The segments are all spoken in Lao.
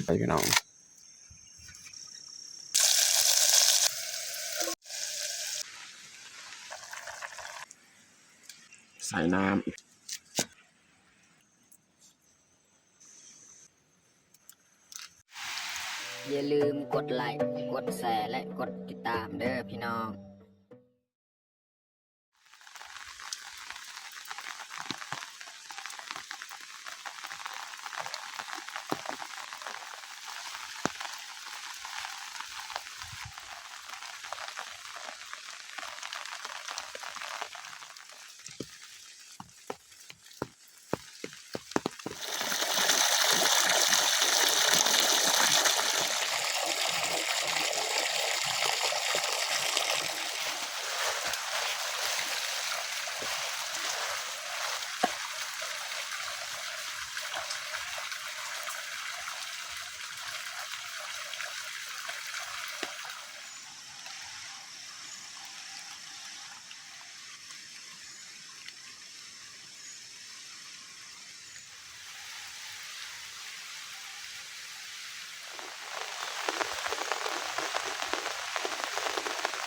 ພີ່ນ້ອງ ໃສ່ນ້ຳ. ຢ່າລືມກົດໄລ້ ກົດແຊ ແລະ ກົດຕິດຕາມເດີພີ່ນ້ອງ.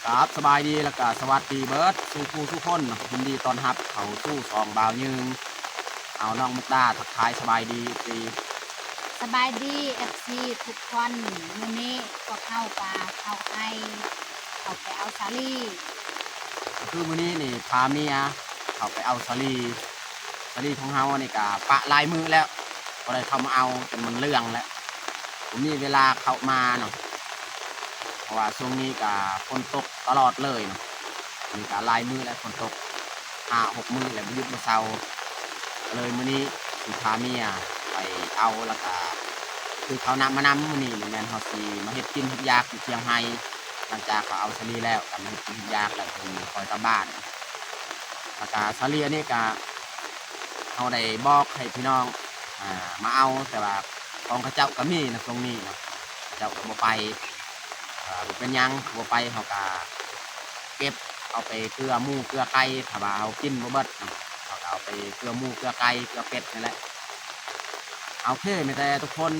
ກາບສະບາຍດີ ແລ້ວກະສະຫວັດດີເບິດສູ່ຜູ້ສູ່ຄົນ. ຍິນດີຕ້ອນຮັບເຂົ້າສູ່ຊ່ອງບ່າວຍືງ. ເອົາ ນ້ອງມຸກດາ ທັກທາຍສະບາຍດີ ເອັຟຊີ. ສະບາຍດີ ເອັຟຊີ ທຸກຄົນ. ມື້ນີ້ພວກເຮົາກະເຂົ້າໄຮ່ ເຂົ້າໄປເອົາສາລີ. ຄືມື້ນີ້ນີ້ພາເມຍເຂົ້າໄປເອົາສາລີ. ສາລີຂອງເຮົານີ້ກະປະຫຼາຍມື້ແລ້ວ ບໍ່ໄດ້ເຂົ້າມາເອົາ ຈົນມັນເຫຼືອງແລ້ວ ບໍ່ມີເວລາເຂົ້າມາເນາະ ເພາະວ່າຊ່ວງນີ້ກະຝົນຕົກຕະຫຼອດເລີຍເນາະ. ນີ້ກະຫຼາຍມື້ແລ້ວຝົນຕົກ ຫ້າຫົກມື້ແລ້ວ ບໍ່ຢຸດບໍ່ເຊົາ. ກະເລີຍມື້ນີ້ຊິພາເມຍໄປເອົາ ແລ້ວກະຖືເຂົ້ານ້ຳມານຳ. ມື້ນີ້ນີ້ແມ່ນເຮົາຊິມາເຮັດກິນເຮັດຢາກຢູ່ຖຽງໄຮ່. ຫຼັງຈາກເຂົາເອົາສາລີແລ້ວ ກໍມາເຮັດກິນເຮັດຢາກ ແລ້ວກໍຄ່ອຍກັບບ້ານ. ແລ້ວກໍສາລີອັນນີ້ກໍເຮົາໄດ້ບອກໃຫ້ພີ່ນ້ອງ ອ່າ ມາເອົາ ແຕ່ວ່າຂອງເຂົາເຈົ້າກໍມີນະ ຊ່ວງນີ້ນະ ເຂົາເຈົ້າກໍບໍ່ໄປ. ກໍບໍ່ເປັນຫຍັງ ບໍ່ໄປ ເຮົາກໍເກັບເອົາໄປເກືອໝູເກືອໄກ່ ຖ້າວ່າເຮົາກິນບໍ່ເບິດນະ ເຮົາກໍເອົາໄປເກືອໝູເກືອໄກ່ເກືອເປັດນີ້ແຫຼະ. ໂອເຄ ມີແຕ່ທຸກຄົນ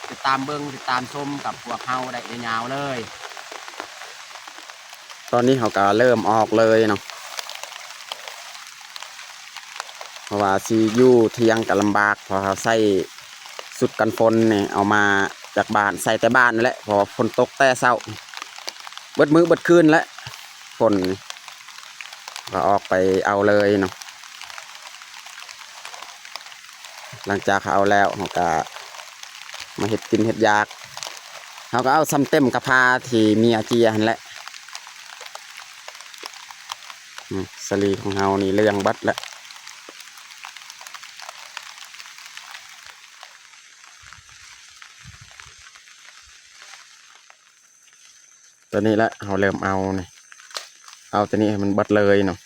ຕິດຕາມເບິ່ງ ຕິດຕາມຊົມກັບພວກເຮົາໄດ້ຍາວໆເລີຍ. ຕອນນີ້ເຮົາກໍເລີ່ມອອກເລີຍເນາະ ເພາະວ່າຊິຢູ່ຖຽງກໍລຳບາກ ເພາະເຮົາໃສ່ຊຸດກັນຝົນນີ້ ເອົາມາຈາກບ້ານ ໃສ່ແຕ່ບ້ານນັ້ນແຫຼະ ເພາະວ່າຝົນຕົກແຕ່ເຊົ້າ ເບິດມື້ເບິດຄືນແຫຼະ ຝົນນີ້ ກໍອອກໄປເອົາເລີຍເນາະ. ຫຼັງຈາກເຮົາເອົາແລ້ວ ເຮົາກະມາເຮັດກິນເຮັດຢາກ ເຮົາກໍເອົາຊ່ຳເຕັມກະພາທີ່ເມຍເຈຍຫັ້ນແຫຼະ. ອືມ ສາລີຂອງເຮົານີ້ເຫຼືອງເບິດແລ້ວ. ຕົວນີ້ແຫຼະ ເຮົາເລີ່ມເອົານີ້ ເອົາຕົວນີ້ໃຫ້ມັນເບິດເລີຍເນາະ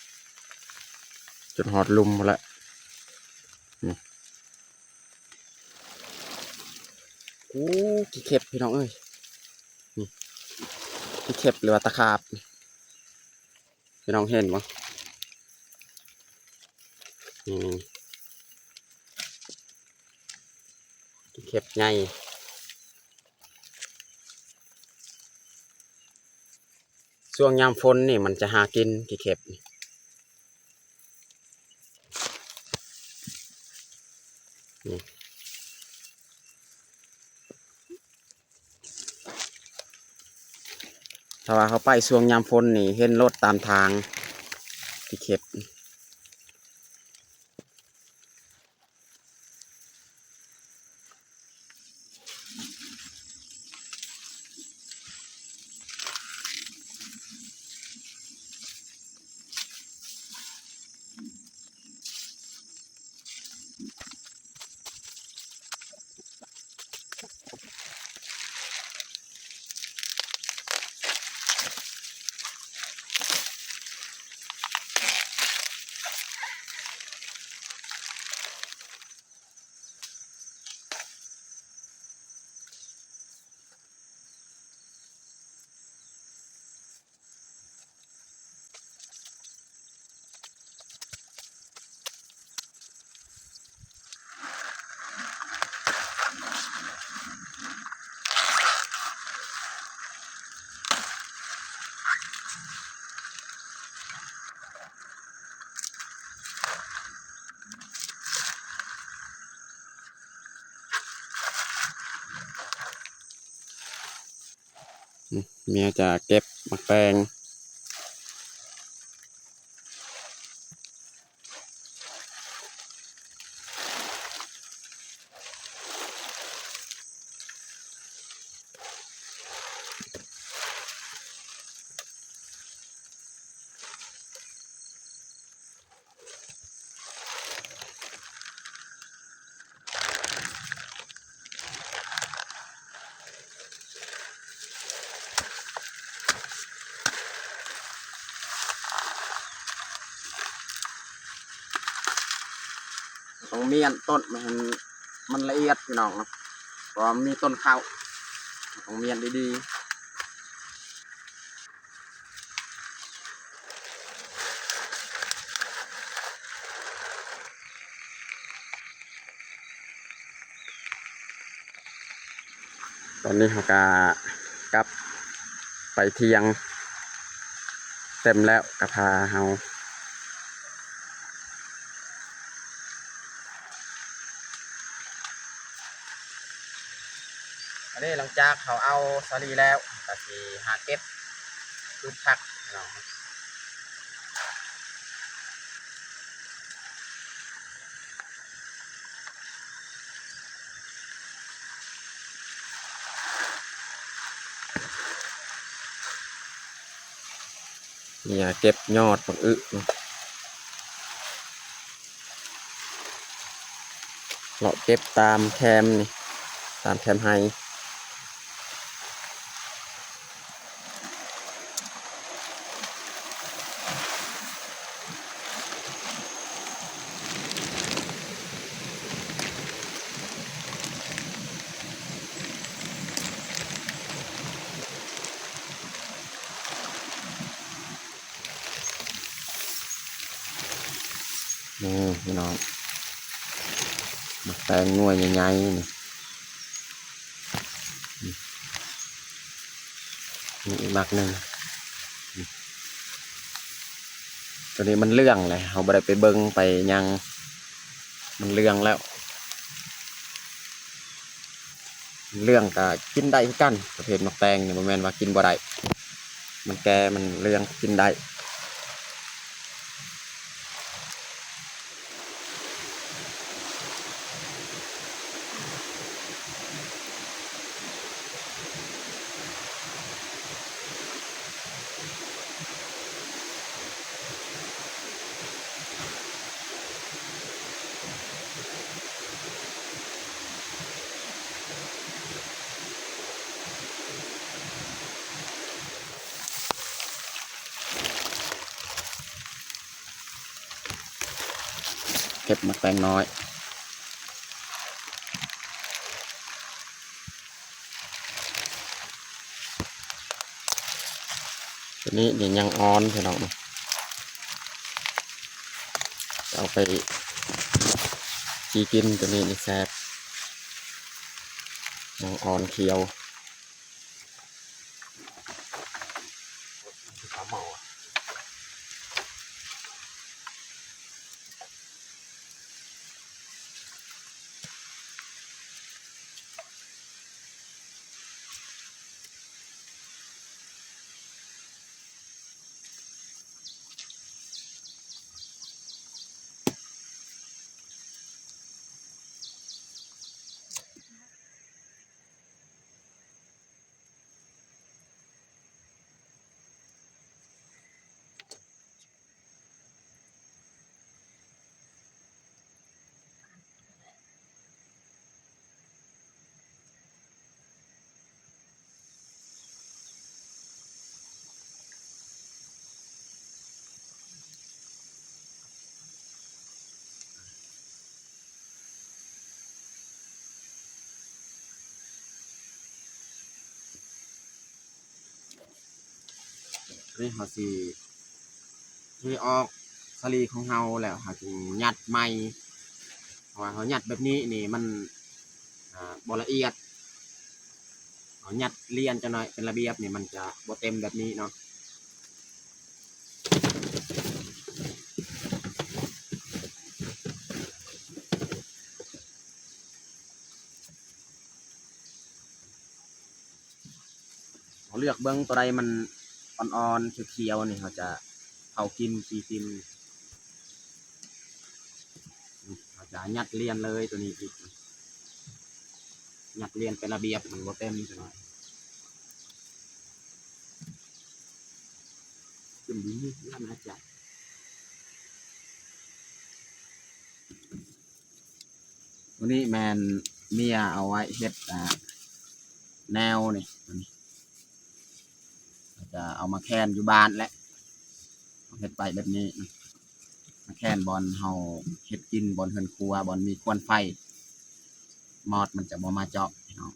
ຈົນຮອດລຸ່ມພຸ້ນແຫຼະ. ນີ້ ໂອ້ ຂີ້ເຂັບ ພີ່ນ້ອງເອີຍ ນີ້ ຂີ້ເຂັບ ຫຼືວ່າຕະຂາບ. ພີ່ນ້ອງເຫັນບໍ່? ນີ້ ນີ້ ຂີ້ເຂັບໃຫຍ່. ຊ່ວງຍາມຝົນນີ້ມັນຈະຫາກິນຂີ້ເຂັບນີ້. ຖ້າວ່າເຮົາໄປຊ່ວງຍາມຝົນນີ້ ເຫັນໂລດຕາມທາງ ຂີ້ເຂັບ. ໂ ເມຍຈະເກັບໝາກແຕງ. ຕ້ອງມ້ຽນຕົ້ນໃຫ້ມັນລະອຽດ ພີ່ນ້ອງເນາະ ເພາະວ່າມັນມີຕົ້ນເຂົ້າ ຕ້ອງມ້ຽນດີໆ. ຕອນນີ້ເຮົາກະກັບໄປທ່ຽງ ເຕັມແລ້ວກະພາເຮົາ. ອັນນີ້ຫຼັງຈາກເຮົາເອົາສາລີແລ້ວ ກະຊິຫາເກັບພືດຜັກເນາະ. ເມຍເກັບຍອດບັກອຶ ເລາະເກັບຕາມແຄມນີ້ ຕາມແຄມໄຮ່. ນີ້ພີ່ນ້ອງ ໝາກແຕງໜ່ວຍໃຫຍ່ໆ ນີ້ ນີ້ອີກໝາກໜຶ່ງ ໂຕນີ້ມັນເຫຼືອງແຫຼະ ເຮົາບໍ່ໄດ້ໄປເບິ່ງໄປຫຍັງ ມັນເຫຼືອງແລ້ວ. ເຫຼືອງກະກິນໄດ້ຄືກັນ ປະເພດໝາກແຕງນີ້ບໍ່ແມ່ນວ່າກິນບໍ່ໄດ້ ມັນແກ່ ມັນເຫຼືອງ ກິນໄດ້. ເກັບໝາກແຕງນ້ອຍ ໂຕນີ້ນີ້ຍັງອ່ອນພີ່ນ້ອງ ເອົາໄປຈີ່ກິນ ໂຕນີ້ນີ້ແຊບ ຍັງອ່ອນຂຽວ. ນີ້ເຮົາຊິເທອອກສາລີຂອງເຮົາ ແລ້ວເຮົາຈຶ່ງຍັດໃໝ່ ເພາະວ່າເຮົາຍັດແບບນີ້ນີ້ມັນ ອ່າ ບໍ່ລະອຽດ ເຮົາຍັດລຽນຈັກໜ້ອຍເປັນລະບຽບນີ້ ມັນຈະບໍ່ເຕັມແບບນີ້ເນາະ. ເ ເຮົາເລືອກເບິ່ງໂຕໃດມັນອ່ອນໆ ຂຽວໆ ນີ້ ເຮົາຈະເຜົາກິນ ຈີ່ກິນ. ເຮົາຈະຍັດລຽນເລີຍ ໂຕນີ້ອີກ ຍັດລຽນເປັນລະບຽບ ມັນບໍ່ເຕັມ ຈັກໜ້ອຍ ຂຶ້ນດີ ລະນາຈັກ. ໂຕນີ້ແມ່ນເມຍເອົາໄວ້ເຮັດ ອ່າ ແນວນີ້ ໂຕນີ້ ຈະເອົາມາແຂວນຢູ່ບ້ານແຫຼະ ເຮັດໄປແບບນີ້ນະ ມາແຂວນບ່ອນເຮົາເຮັດກິນ ບ່ອນເຮືອນຄົວ ບ່ອນມີຄວັນໄຟ ມອດມັນຈະບໍ່ມາເຈາະ ພີ່ນ້ອງ.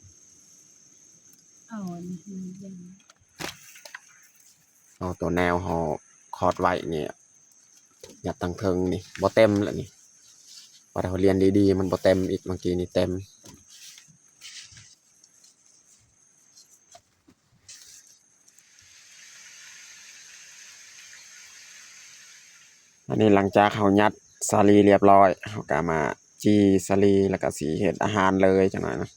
ເອົາອັນນີ້ ເອົາຕົວແນວເຮົາຂອດໄວ້ນີ້ ຍັດທາງເທິງນີ້ ບໍ່ເຕັມລະນີ້ ວ່າຖ້າເຮົາລຽນດີໆ ມັນບໍ່ເຕັມອີກ ບາງທີນີ້ເຕັມ. ອັນນີ້ຫຼັງຈາກເຮົາຍັດສາລີລຽບຮ້ອຍ ເຮົາກະມາຈີ່ສາລີ ແລ້ວກະຊິເຮັດອາຫານເລີຍຈັກໜ້ອຍນະ.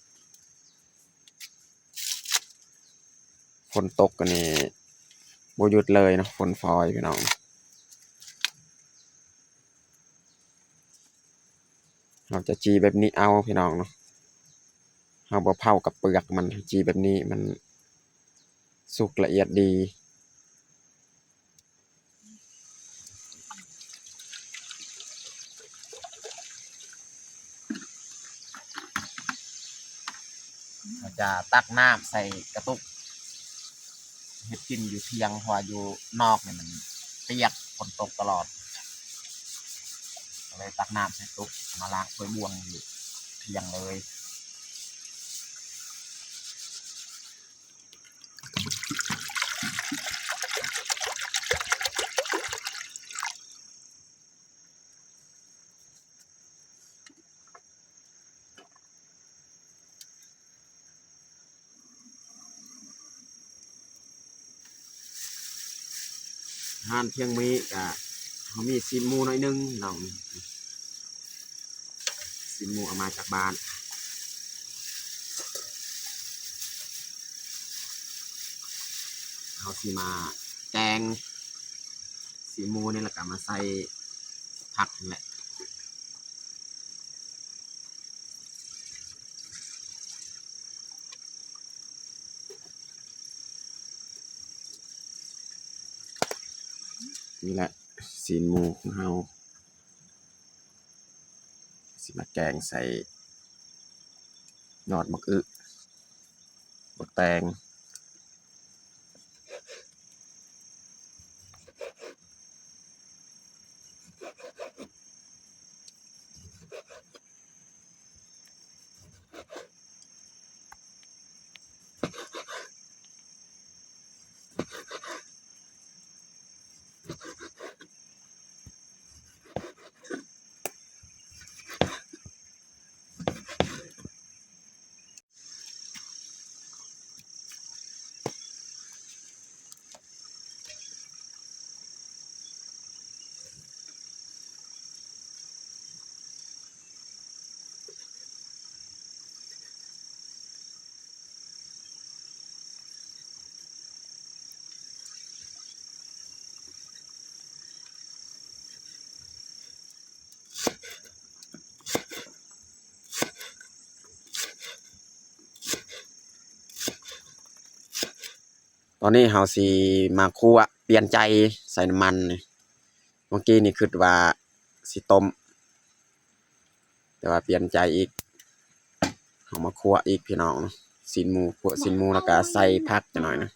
ຝົນຕົກອັນນີ້ບໍ່ຢຸດເລີຍເນາະ ຝົນຝອຍ ພີ່ນ້ອງ. ເຮົາຈະຈີ່ແບບນີ້ເອົາ ພີ່ນ້ອງເນາະ ເຮົາບໍ່ເຜົາກັບເປືອກມັນ ຈີ່ແບບນີ້ມັນສຸກລະອຽດດີ. ເຮົາຈະຕັກນ້ຳໃສ່ກະຕຸກ ເຮັດກິນຢູ່ຖຽງ ເພາະວ່າຢູ່ນອກນີ້ມັນປຽກ ຝົນຕົກຕະຫຼອດ ກໍເລີຍຕັກນ້ຳໃສ່ຕຸກ ເອົາມາລ້າງຖ້ວຍບ່ວງຢູ່ຖຽງເລີຍ. ອາຫານທ່ຽງມື້ກະ ເຮົາມີຊີ້ນໝູໜ້ອຍໜຶ່ງເນາະ ຊີ້ນໝູເອົາມາຈາກບ້ານ ເຮົາຊິມາແກງຊີ້ນໝູນີ້ ແລ້ວກະມາໃສ່ຜັກຫັ້ນແຫຼະ. ນີ້ແຫຼະຊີ້ນໝູຂອງເຮົາ ຊິມາແກງໃສ່ຍອດໝາກອຶ ບັກແຕງ. ຕອນນີ້ເຮົາຊິມາຂົ້ວ ປ່ຽນໃຈໃສ່ນ້ຳມັນນີ້ ເມື່ອກີ້ນີ້ຄິດວ່າຊິຕົ້ມ ແຕ່ວ່າປ່ຽນໃຈອີກ ເຮົາມາຂົ້ວອີກພີ່ນ້ອງ ຊີ້ນໝູ ຂົ້ວຊີ້ນໝູ ແລ້ວກະໃສ່ຜັກຈັກໜ້ອຍນະ.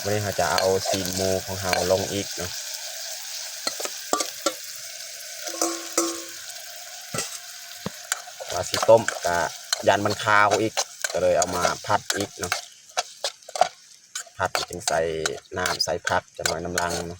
ວັນນີ້ເຮົາຈະເອົາຊີ້ນໝູຂອງເຮົາລົງອີກເນາະ ວ່າຊິຕົ້ມກະຢ້ານມັນຄາວອີກ ກະເລີຍເອົາມາຜັດອີກເນາະ. ຜັດ ຈຶ່ງໃສ່ນ້ຳໃສ່ຜັກຈັກໜ້ອຍນຳຫຼັງເນາະ.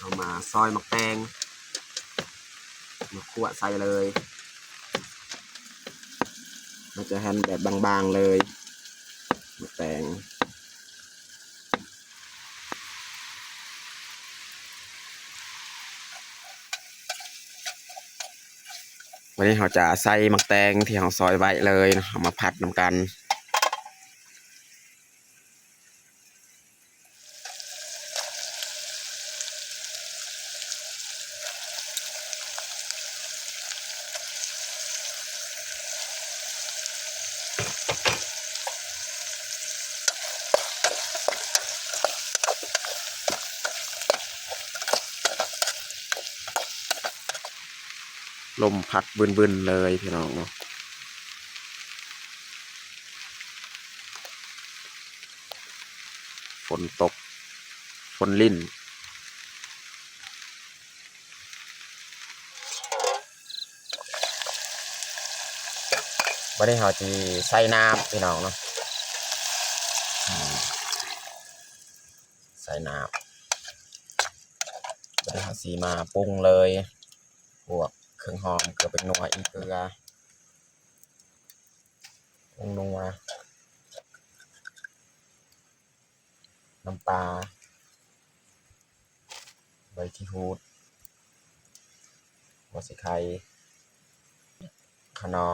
ເອົາມາຊອຍໝາກແຕງ ມາຂົ້ວໃສ່ເລີຍ ມັນຈະຫັນແບບບາງໆເລີຍ ໝາກແຕງ. ວັນນີ້ເຮົາຈະໃສ່ໝາກແຕງທີ່ເຮົາຊອຍໄວ້ເລີຍເນາະ ເອົາມາຜັດນຳກັນ. ລົມພັດວຶ່ນໆເລີຍພີ່ນ້ອງເນາະ. ຝົນຕົກ ຝົນລິນ. ບັດນີ້ເຮົາຊິໃສ່ນ້ຳພີ່ນ້ອງເນາະ ໃສ່ນ້ຳ. ບັດນີ້ເຮົາຊິມາປຸງເລີຍ ພວກເຄື່ອງຫອມ ເກືອ ແປ້ງນົວ ອີ່ເກືອ ຜົງນົວ ນ້ຳປາ ໃບຂີ້ຫູດ ຫົວສີໄຄ ຂະໜໍ່.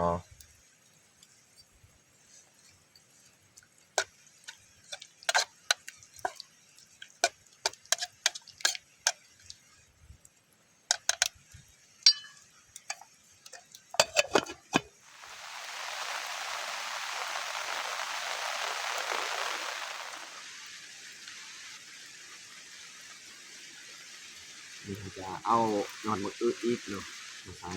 ນີ້ເຮົາຈະເອົາຍອດໝາກອຶອີກເນາະ ມາໃສ່.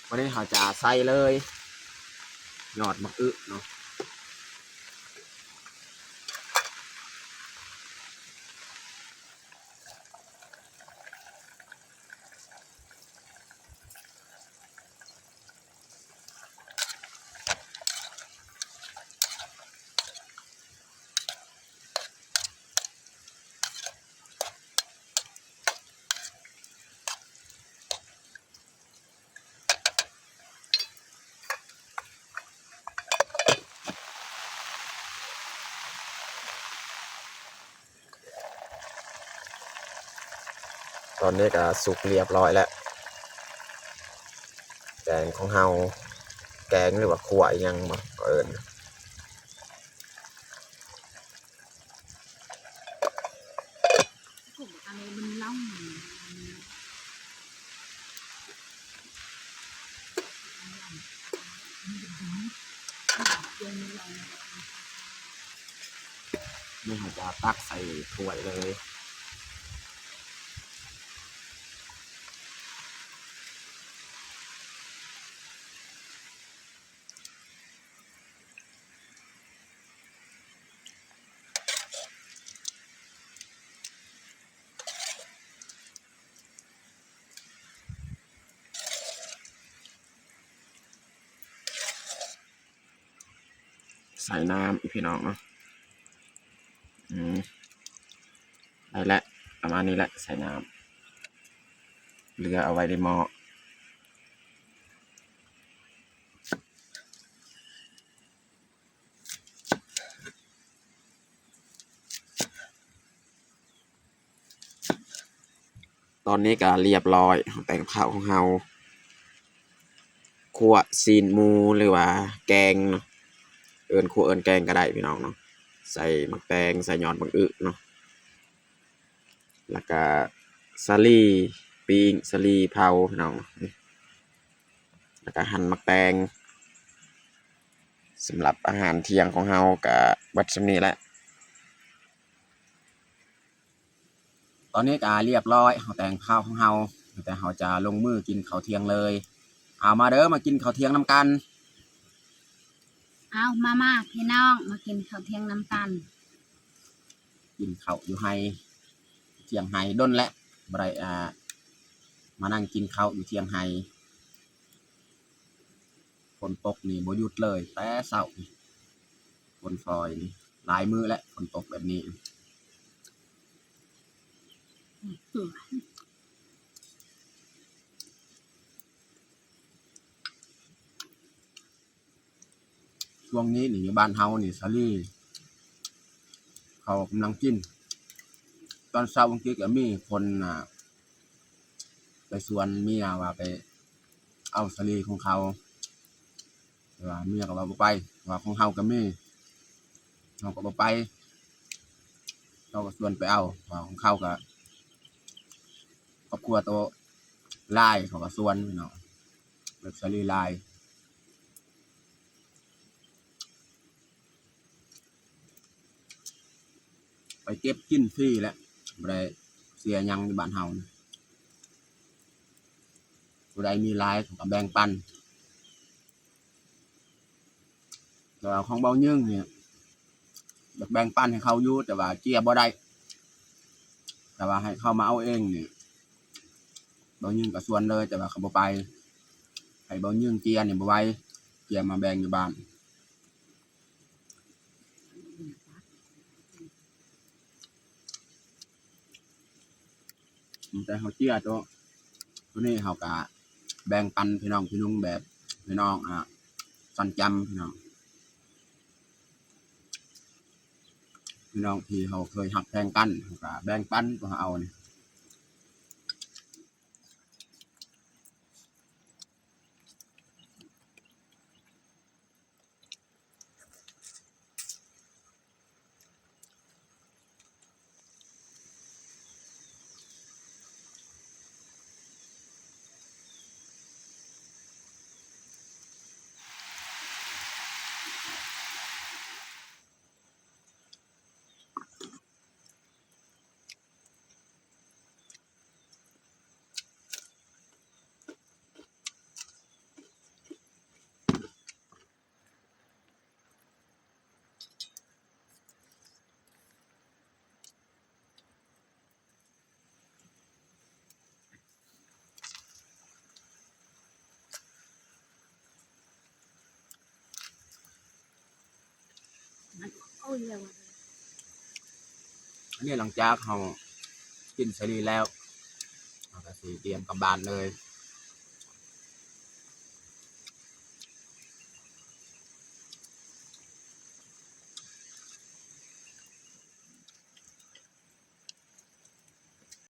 ວັນນີ້ເຮົາຈະໃສ່ເລີຍ ຍອດໝາກອຶເນາະ. ຕອນນີ້ກໍສຸກລຽບຮ້ອຍແລ້ວ ແກງຂອງເຮົາ ແກງ ຫຼືວ່າຂົ້ວອີ່ຫຍັງບໍ່ ເຂົາເອີ້ນ. ນີ້ເຮົາຈະຕັກໃສ່ຖ້ວຍເລີຍ. ໃສ່ນ້ຳ ພີ່ນ້ອງເນາະ. ອືມ ໄດ້ແລ້ວ ປະມານນີ້ແຫຼະ ໃສ່ນ້ຳ ເຫຼືອເອົາໄວ້ໃນໝໍ້. ຕອນນີ້ກໍລຽບຮ້ອຍ ແກງເຂົ້າຂອງເຮົາ ຂົ້ວຊີ້ນໝູ ຫຼືວ່າແກງເນາະ ເອີ້ນຂົ້ວເອີ້ນແກງກໍໄດ້ພີ່ນ້ອງເນາະ. ໃສ່ໝາກແຕງ ໃສ່ຍອດບັກອຶເນາະ ແລ້ວກະສາລີປີ້ງ ສາລີເຜົາພີ່ນ້ອງ ແລ້ວກະຫັ່ນໝາກແຕງ. ສຳລັບອາຫານທ່ຽງຂອງເຮົາກະເບິດສ່ຳນີ້ແຫຼະ. ຕອນນີ້ກະລຽບຮ້ອຍ ເຮົາແຕ່ງເຂົ້າຂອງເຮົາ ແຕ່ເຮົາຈະລົງມືກິນເຂົ້າທ່ຽງເລີຍ. ເອົາ ມາເດີ ມາກິນເຂົ້າທ່ຽງນຳກັນ. ເອົາ ມາ ມາ ພີ່ນ້ອງ ມາກິນເຂົ້າທ່ຽງນຳກັນ. ກິນເຂົ້າຢູ່ໄຮ່ ຖຽງໄຮ່ ດົນແລ້ວບໍ່ໄດ້ ອ່າ ມານັ່ງກິນເຂົ້າຢູ່ຖຽງໄຮ່. ຝົນຕົກນີ້ບໍ່ຢຸດເລີຍ ແຕ່ເຊົ້າ ຝົນຝອຍນີ້ ຫຼາຍມື້ແລ້ວ ຝົນຕົກແບບນີ້. ຊ່ວງນີ້ນີ້ ຢູ່ບ້ານເຮົານີ້ ສາລີເຂົາກຳລັງກິນ. ຕອນເຊົ້າມື້ກີ້ກໍມີຄົນ ອ່າ ໄປຊວນເມຍວ່າໄປເອົາສາລີຂອງເຂົາ ແຕ່ວ່າເມຍກໍວ່າບໍ່ໄປ ວ່າຂອງເຮົາກໍມີ ເຮົາກໍບໍ່ໄປ. ເຂົາກໍຊວນໄປເອົາ ວ່າຂອງເຂົາກໍ ຄອບຄົວໂຕຫຼາຍ ເຂົາກໍຊວນເນາະ ແບບສາລີຫຼາຍ ໄປເກັບກິນຟຣີແຫຼະ ບໍ່ໄດ້ເສຍຫຍັງຢູ່ບ້ານເຮົານະ. ຜູ້ໃດມີຫຼາຍເຂົາກໍແບ່ງປັນ. ແຕ່ວ່າຂອງເບົາຍຶງນີ້ ຢາກແບ່ງປັນໃຫ້ເຂົາຢູ່ ແຕ່ວ່າເຈຍບໍ່ໄດ້. ແຕ່ວ່າໃຫ້ເຂົາມາເອົາເອງນີ້ ເບົາຍຶງກໍຊວນເລີຍ ແຕ່ວ່າເຂົາບໍ່ໄປ. ໃຫ້ເບົາຍຶງເຈຍນີ້ບໍ່ໄຫວ ເຈຍມາແບ່ງຢູ່ບ້ານ. ແຕ່ເຮົາເຈຍໂຕ ໂຕນີ້ເຮົາກະແບ່ງປັນພີ່ນ້ອງພີ່ນຸ່ງ ແບບພີ່ນ້ອງ ອ່າ ສັນຈຳ ພີ່ນ້ອງ ພີ່ນ້ອງທີ່ເຮົາເຄີຍຮັກແພງກັນ ເຮົາກະແບ່ງປັນໂຕເຮົາເອົານີ້. ອັນນີ້ຫຼັງຈາກເຮົາກິນສາລີແລ້ວ ເຮົາກໍຊິຕຽມກັບບ້ານເລີຍ.